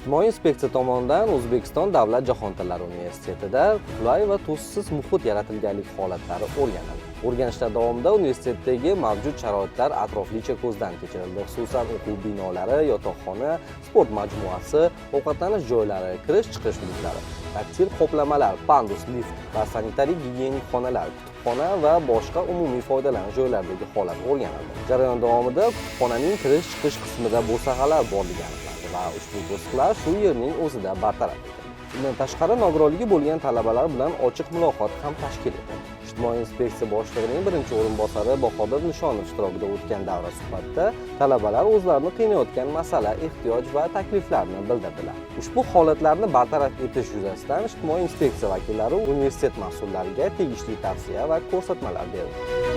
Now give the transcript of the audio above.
Ijtimoiy inspeksiya tomonidan O'zbekiston davlat jahon tillari universitetida qulay va to'siqsiz muhit yaratilganlik holatlari o'rganildi. O'rganishlar davomida universitetdagi mavjud sharoitlar atroflicha ko'zdan kechirildi. Xususan, o'quv binolari, yotoqxona, sport majmuasi, ovqatlanish joylari, kirish chiqish hududlari, taktil qoplamalar, pandus, lift va sanitariya gigiyenik xonalar, kutubxona va boshqa umumiy foydalanish joylaridagi holat o'rganildi. Jarayon davomida kutubxonaning kirish chiqish qismida bo'sag'alar borligi aniqlandi va ushbu to'siqlar shu yerning o'zida bartaraf etildi. Bundan tashqari, nogironligi bo'lgan talabalar bilan ochiq muloqot ham tashkil etildi. Ijtimoiy inspeksiya boshlig'ining birinchi o'rinbosari Bahodir Nishonov ishtirokida o'tgan davra suhbatda talabalar o'zlarini qiynayotgan masala, ehtiyoj va takliflarni bildirdilar. Ushbu holatlarni bartaraf etish yuzasidan ijtimoiy inspeksiya vakillari universitet mas'ullariga tegishli tavsiya va ko'rsatmalar berdi.